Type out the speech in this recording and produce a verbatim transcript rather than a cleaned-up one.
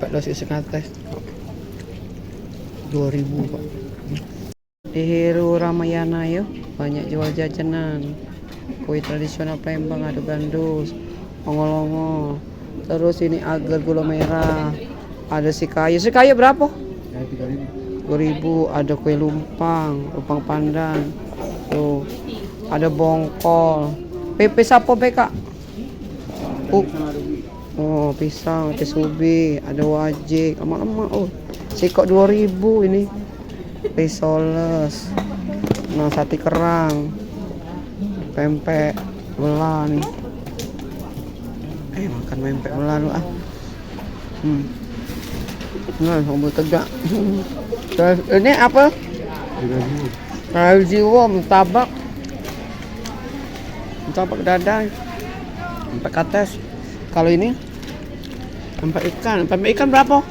Terus isi kates. Dua ribu, Pak. Di Heru Ramayana yo, banyak jual jajanan. Kue tradisional Palembang, ada gandus, ongol-ongol. Terus ini agar gula merah. Ada sikayo. Sikayo berapa? Dua ribu. Ada kue lumpang, lumpang pandan. Tuh. Ada bongkol. Pepes apa be, Kak? Uh. Oh, pisang, pepes ubi, ada wajik, lemak-lemak. Oh, sikok dua ribu ini. Risoles. Nah, sate kerang. Pempek belah ni. Eh, makan pempek belah dulu ah. Hmm. Nah, sambal tegak. Terus ini apa? Air jiwo, martabak. Martabak dada. Pempek kates. Kalau ini pempek ikan. Pempek ikan berapa?